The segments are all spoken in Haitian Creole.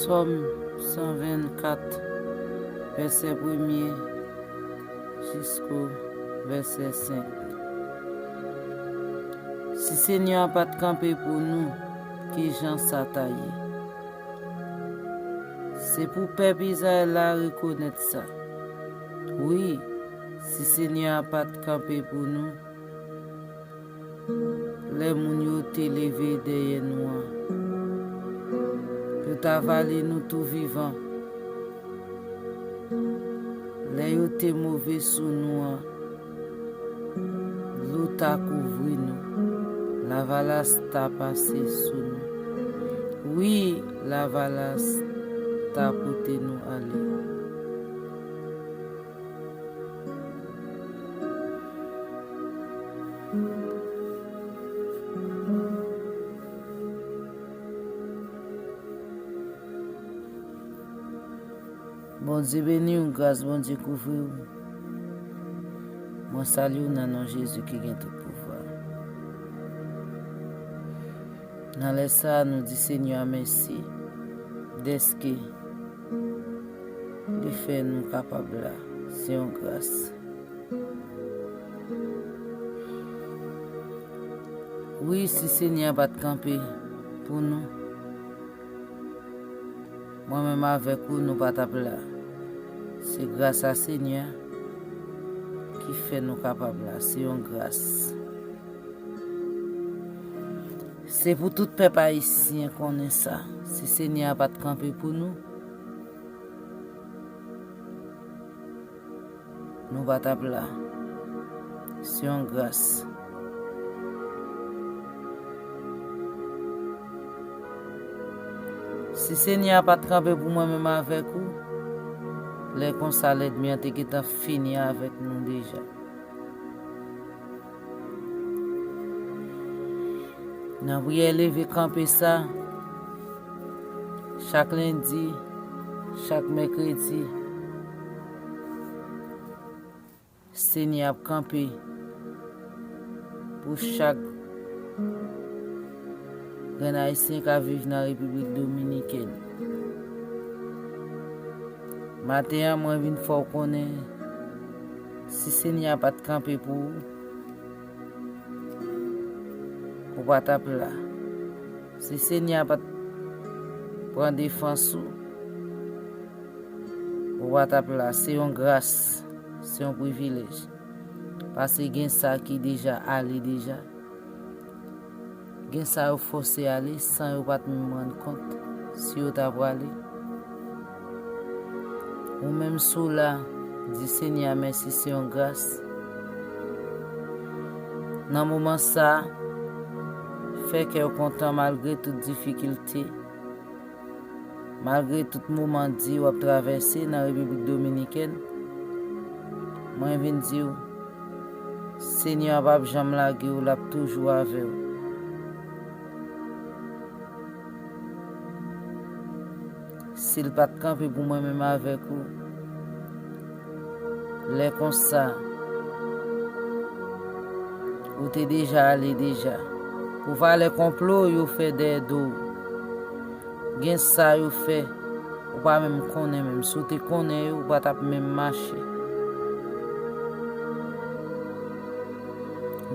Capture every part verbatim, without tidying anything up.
Sòm san vennkat, vèsè premye jisko vèsè senk. Si Senyè a pa t kanpe pou nou, ki jan sa ta ye? Se pou pèp Izrayèl la rekonèt sa. Wi, si Senyè a pa t kanpe pou nou, lè moun yo te leve dèyè nou an, yo ta vale nou tou vivan. Lè yo te move sou nou an, dlo ta kouvri nou. Lavalas ta pase sou nou. Wi, lavalas ta pote nou ale. Bondye beni w, gras Bondye kouvri w. Mwen salye w nan non Jezi ki gen tout pouvwa. Nan lè sa a, nou di Senyè a mèsi dèske li fè nou kapab la. Se yon gras. Wi, si Senyè a pa t kanpe pou nou, mwen menm avèk ou, nou pa t ap la. Se gras a Senyè a ki fè nou kapab la. Se yon gras. Se pou tout pèp ayisyen konnen sa. Si Senyè a pa t kanpe pou nou, nou pa t ap la. Se yon gras. Si Senyè a pa t kanpe pou mwen menm avèk ou, lè konsa lènmi an te gentan fini avèk nou deja. Nan priyè leve kanpe sa, chak lendi, chak mèkredi, Senyè ap kanpe pou chak grenn ayisyen k ap viv nan Repiblik Dominikèn. Maten an, mwen vin fè w konnen, si Senyè a pa t kanpe pou ou, ou pa t ap la. Si Senyè a pa t pran defans ou, ou pa t ap la. Se yon gras, se yon privilèj. Paske gen sa ki deja ale deja. Gen sa yo fòse ale san yo pa t menm rann kont si yo ta prale. Ou menm si w la, di Senyè a mèsi, se yon gras. Nan moman sa a, fè kè w kontan malgre tout difikilte. Malgre tout moman di w ap travèse nan Repiblik Dominikèn, mwen vin di w, Senyè a p ap janm lage w, l ap toujou avè w. Si l pa t kanpe pou mwen menm avèk ou, lè konsa, ou te deja ale deja. Pou valè konplo yo fè dèyè do w. Gen sa yo fè, ou pa menm konnen menm. Si w te konnen yo, ou pa t ap menm mache.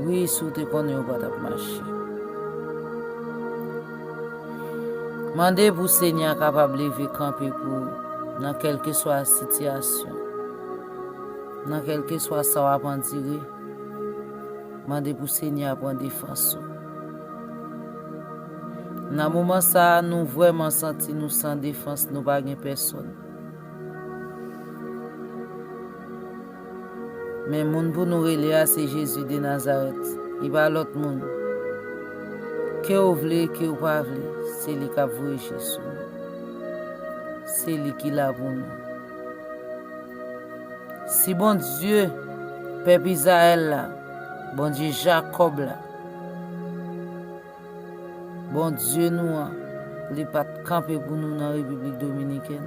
Wi, si w te konnen yo, ou pa t ap mache. Mande pou Senyè a kapab leve kanpe pou ou nan kèlkeswa sitiyasyon, nan kèlkeswa sa w ap andire. Mande pou Senyè a pran defans ou. Nan moman sa a, nou vrèman santi nou san defans, nou pa gen pèsonn. Men moun pou nou rele a se Jezi de Nazarèt. Li pa lòt moun. Ke w vle, ke w pa vle, se li k ap voye je sou nou. Se li ki la pou nou. Si Bondye pèp Izrayèl la, Bondye Jakòb la, Bondye nou an, li pa t kanpe pou nou nan Repiblik Dominikèn,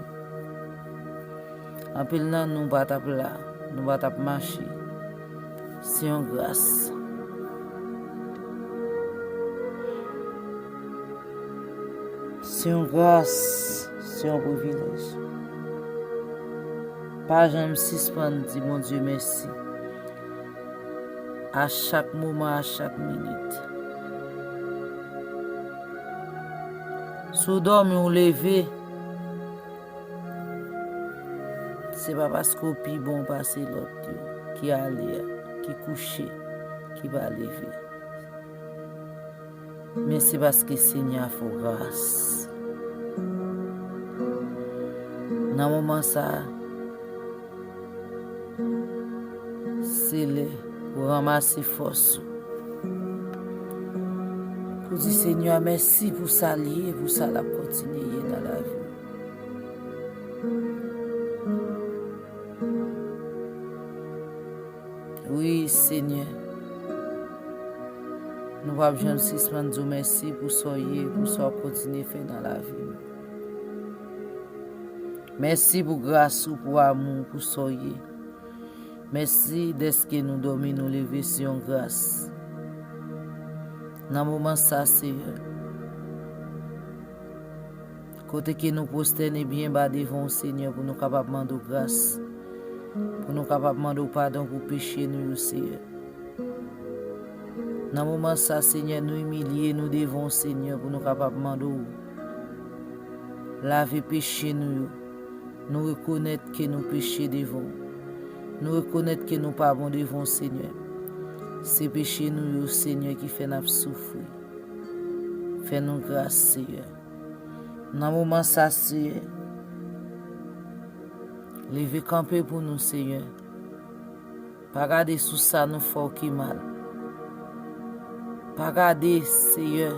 anpil nan nou pa t ap la, nou pa t ap mache. Se yon gras. Se yon gras. Se yon privilèj. Pa janm sispann di Bondye mèsi. A chak moman, a chak minit. Si w dòmi, w leve, se pa paske w pi bon pase lòt yo, ki ale a, ki kouche, ki pa leve. Men se paske Senyè a fè w gras. Nan moman sa a, se lè pou w ranmase fòs ou. Pou di Senyè a mèsi pou sa l ye, pou sa l ap kontinye ye nan lavi w. Wi, Senyè. Nou p ap janm sispann di w mèsi pou sa w ye, pou sa w kontinye fè nan lavi nou. Mèsi pou gras ou, pou amou w, pou sa w ye. Mèsi dèske nou dòmi, nou leve, se yon gras. Nan moman sa, Senyè, kote ke nou pwostène byen ba devan w, Senyè, pou nou kapab mande w gras, pou nou kapab mande w padon pou peche nou yo, Senyè. Nan moman sa, Senyè, nou imilye nou devan w, Senyè, pou nou kapab mande w lave peche nou yo. Nou rekonèt ke nou peche devan w. Nou rekonèt ke nou pa bon devan w, Senyè. Se peche nou yo, Senyè, ki fè n ap soufri. Fè nou gras, Senyè. Nan moman sa, Senyè, leve kanpe pou nou, Senyè. Pa gade sou sa nou fè w ki mal. Pa gade, Senyè.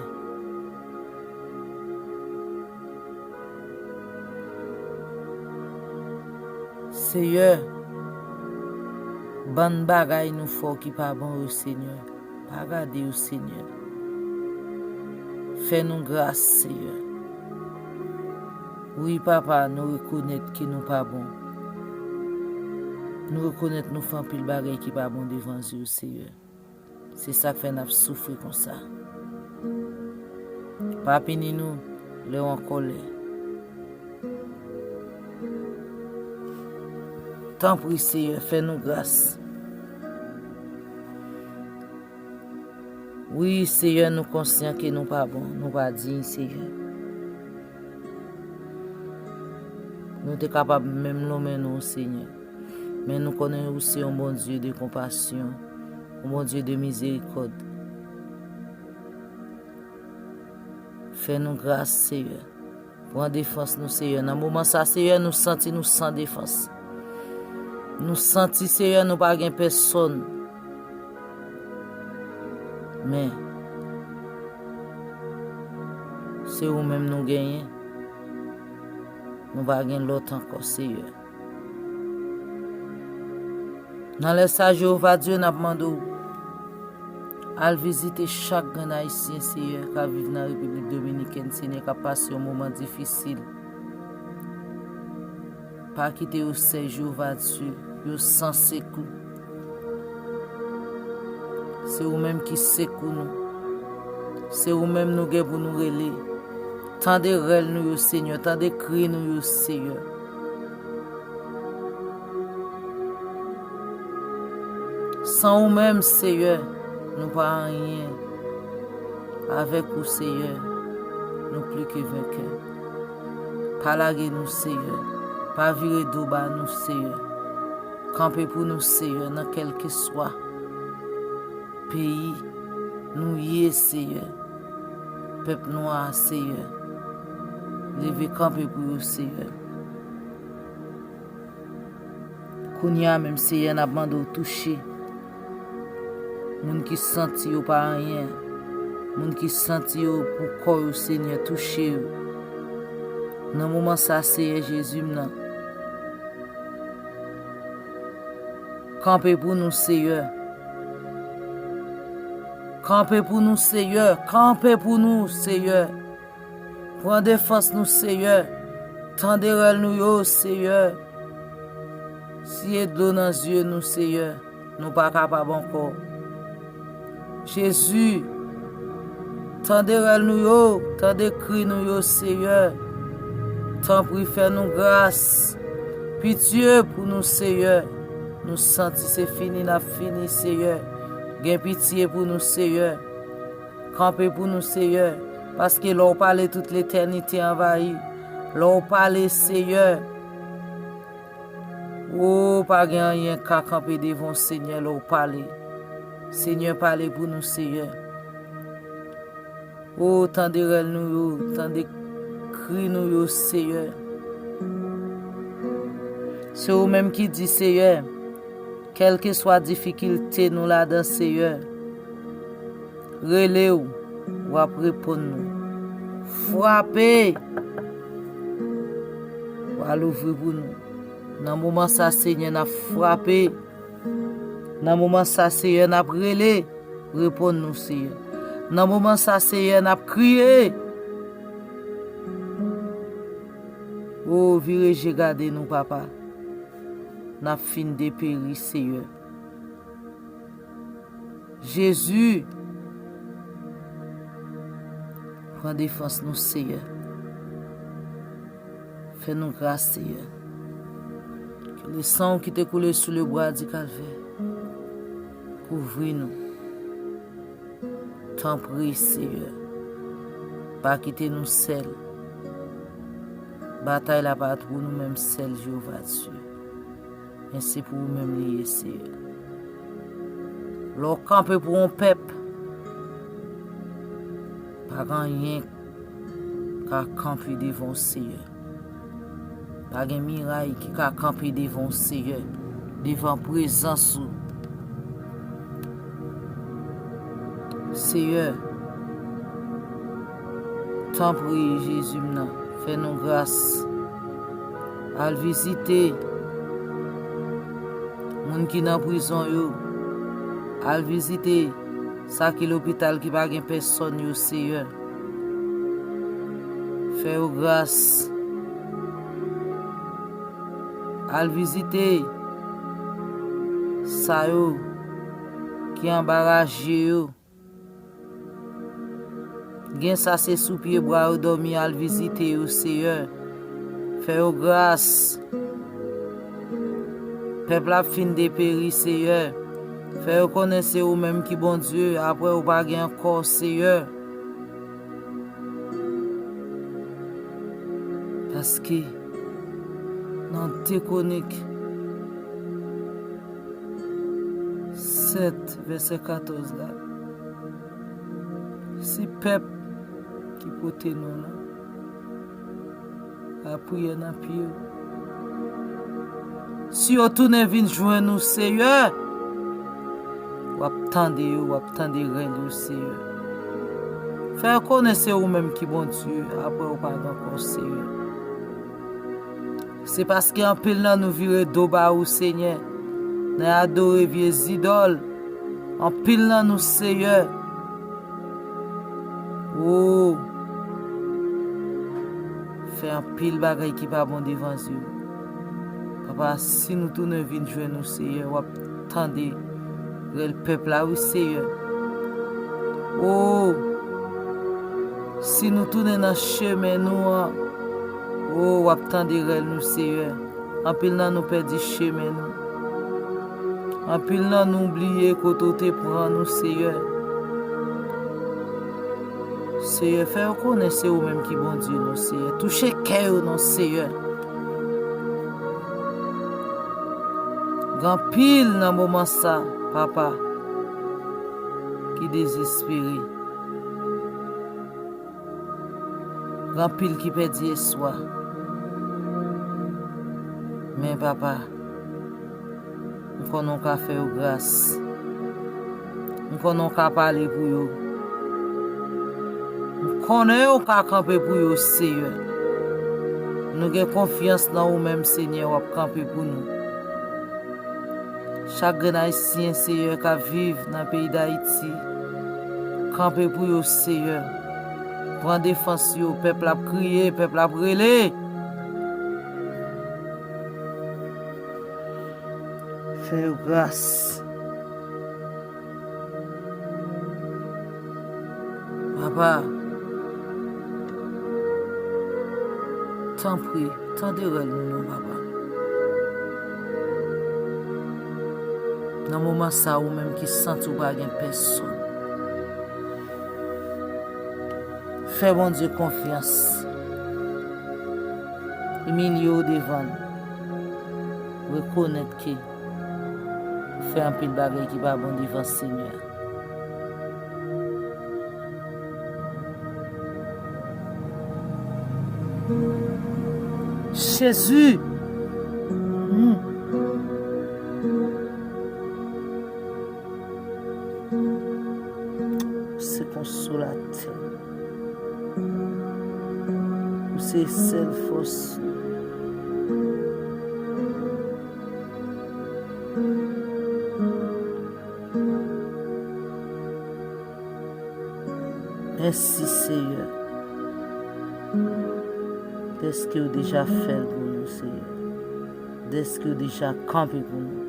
Senyè, bann bagay nou fè w ki pa bon yo, Senyè. Pa gade yo, Senyè. Fè nou gras, Senyè. Wi, Papa, nou rekonèt ke nou pa bon. Nou rekonèt nou fè anpil bagay ki pa bon devan zye w, Senyè. Se sa k fè n ap soufri konsa. Pa pini nou lè w an kòlè. Tanpri, Senyè, fè nou gras. Wi, Senyè, nou konsyan ke nou pa bon, nou pa diy, Senyè. Nou te kapab menm lonmen nou, Senyè. Men nou konnen ou se yon Bondye de konpasyon, yon Bondye de mizerikòd. Fè nou gras, Senyè. Pran defans nou, Senyè. Nan moman sa, Senyè, nou santi nou san defans. Nou santi, Senyè, nou pa gen pèsòn. Men, se ou menm nou genyen. Nou pa gen lòt ankò, Senyè. Nan lè sa, Jewova Dye, n ap mande w, al vizite chak grenn Ayisyen, Senyè, k ap viv nan Repiblik Dominikèn, Senyè, k ap pase yon moman difisil. Pa kite yo sèl, Jewova Dye, yo san sekou. Se ou menm ki sekou nou. Se ou menm nou gen pou nou rele. Tande rèl nou yo, Senyè. Tande kri nou yo, Senyè. San ou menm, Senyè, nou pa anyen. Avèk ou, Senyè, nou pli ke venkè. Pa lage nou, Senyè. Pa vire do ba nou, Senyè. Kanpe pou nou, Senyè, nan kèlkeswa peyi nou ye, Senyè. Pèp nwa a, Senyè. Leve kanpe pou yo, Senyè. Kounye a menm, Senyè, n ap mande w touche moun ki santi yo pa anyen, moun ki santi yo pou kò yo, Senyè, touche yo. Nan moman sa, Senyè Jezi m nan, kanpe pou nou, Senyè. Kanpe pou nou, Senyè. Kanpe pou nou, Senyè. Pran defans nou, Senyè. Tande rèl nou yo, Senyè. Siye dlo nan zye nou, Senyè. Nou pa kapab ankò. Jezi, tande rèl nou yo, tande kri nou yo, Senyè. Tanpri, fè nou gras. Pitye pou nou, Seyè. Nou santi se fini n ap fini, Seyè. Gen pitye pou nou, Seyè. Kanpe pou nou, Seyè. Paske lè w pale, tout letènite anvayi. Lè w pale, Seyè, o, pa gen anyen k ka kanpe devan w, Senyè, lè w pale. Senyè, pale pou nou, Seyè. O, tande rèl nou yo, tande kri nou yo, Seyè. Se ou menm ki di, Seyè, kèlkeswa difikilte nou ladan, Seyè, rele w, w ap reponn nou. Frape, w a louvri pou nou. Nan moman sa, Senyè, n ap frape. Nan moman sa, Seyè, n ap rele. Reponn nou, Seyè. Nan moman sa, Seyè, n ap kriye. O, vire je gade nou, Papa. N ap fin deperi, Seyè. Jezi, pran defans nou, Seyè. Fè nou gras, Seyè. Ke le san ki te koule sou le bwa di Kalvè kouvri nou. Tanpri, Seyè, pa kite nou sèl. Batay la pa pou nou menm sèl, Jewova Dye. Men se pou ou menm li ye, Seyè. Lè w kanpe pou yon pèp, pa gen anyen ka kanpe devan w, Seyè. Pa gen miray ki ka kanpe devan w, Seyè, devan prezans ou. Seyè, tanpri, Jezi m nan, fè nou gras. Al vizite moun ki nan prizon yo. Al vizite sa ki lopital ki pa gen pèsòn yo, Seyè. Fè yo gras. Al vizite sa yo ki anba raje yo. Gen sa se sou pye bwa yo dòmi, al vizite yo, Seyè. Fè yo gras. Pèp la ap fin deperi, Seyè. Fè yo konnen se ou menm ki Bondye, apre ou pa gen ankò, Seyè. Paske nan de Kwonik sèt, vèsè katòz la, se pèp ki pote non lan. Lapriyè nan pye w. Si yo tounen vin jwenn ou, Seyè, w ap tande yo, w ap tande rèl yo, Seyè. Fè yo konnen se ou menm ki Bondye, apre ou pa gen ankò, Seyè. Se paske anpil nan nou vire do ba ou, Senyè, nan adore vye zidòl. Anpil nan nou, Seyè, o, fè anpil bagay ki pa bon devan zye w. Papa, si nou tounen vin jwenn ou, Seyè, w ap tande rèl pèp la, wi, Seyè. O, si nou tounen nan chemen nou an, o, w ap tande rèl nou, Seyè. Anpil nan nou pèdi chemen nou. Anpil nan nou bliye kote w te pran nou, Seyè. Seyè, fè yo konnen se ou menm ki Bondye nou, Seyè. Touche kè yo, non, Seyè. Gen anpil nan moman sa, Papa, ki dezespere. Gen anpil ki pèdi espwa. Men, Papa, m konnen w ka fè yo gras. M konnen w ka pale pou yo. M konnen w ka kanpe pou yo, Seyè. Nou gen konfyans nan ou menm, Senyè, w ap kanpe pou nou. Chak grenn Ayisyen, Seyè, k ap viv nan peyi Dayiti, kanpe pou yo, Seyè. Pran defans yo, pèp la ap kriye, pèp la ap rele. Fè yo gras. Papa, Tanpri, tande rèl nou non, Papa. Nan moman sa, ou menm ki santi w pa gen pèsonn, fè Bondye konfyans. Imilye w devan l. Rekonèt ke ou fè anpil bagay ki pa bon devan Senyè a. Jezi! Hmm. Ou se konsolatè. Ou se sèl fòs. Mèsi, Seyè, dèske w deja fè l pou nou, Seyè, dèske w deja kanpe pou nou.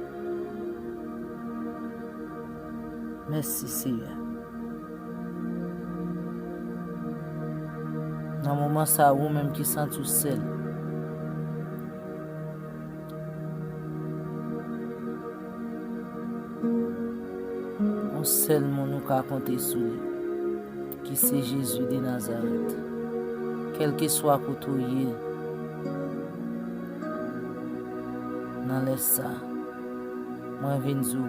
Mèsi, Seyè. Nan moman sa, ou menm ki santi w sèl, yon sèl moun ou ka konte sou li, ki se Jezi de Nazarèt. Kèlkeswa kote w ye nan lè sa, mwen vin di w,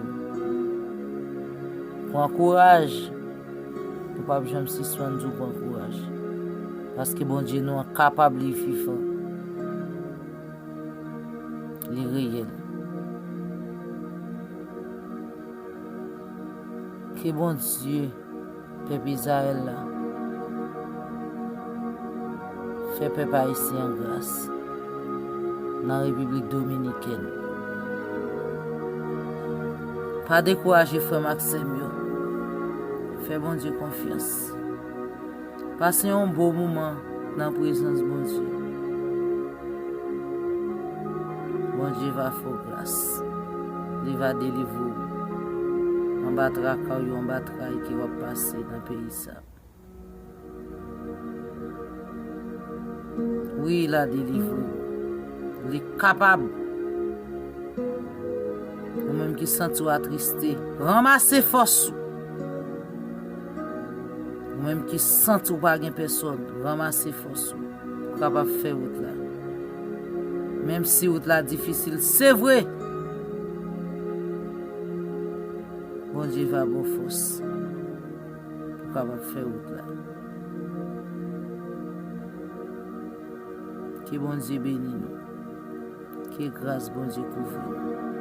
pran kouraj. Nou p ap janm sispann di w pran kouraj. Paske Bondye nou an kapab, li vivan. Li reyèl. Ke Bondye, pèp Izrayèl la, fè pèp ayisyen an gras nan Repiblik Dominikèn. Pa dekouraje, frè m ak sè m yo. Fè Bondye konfyans. Pase yon bon moman nan prezans Bondye. Bondye va fè w gras. Li va delivre w anba traka yo, anba tray ke w ap pase nan peyi sa. Wi, l a delivre w. Li kapab. Ou menm ki santi w atriste, ranmase fòs ou. Ou menm ki santi w pa gen pèsòn, ranmase fòs ou pou w kapab fè wout la. Menm si wout la difisil, se vre, Bondye va ba w fòs pou w kapab fè wout la. Ke Bondye beni nou. Ke gras Bondye kouvri nou.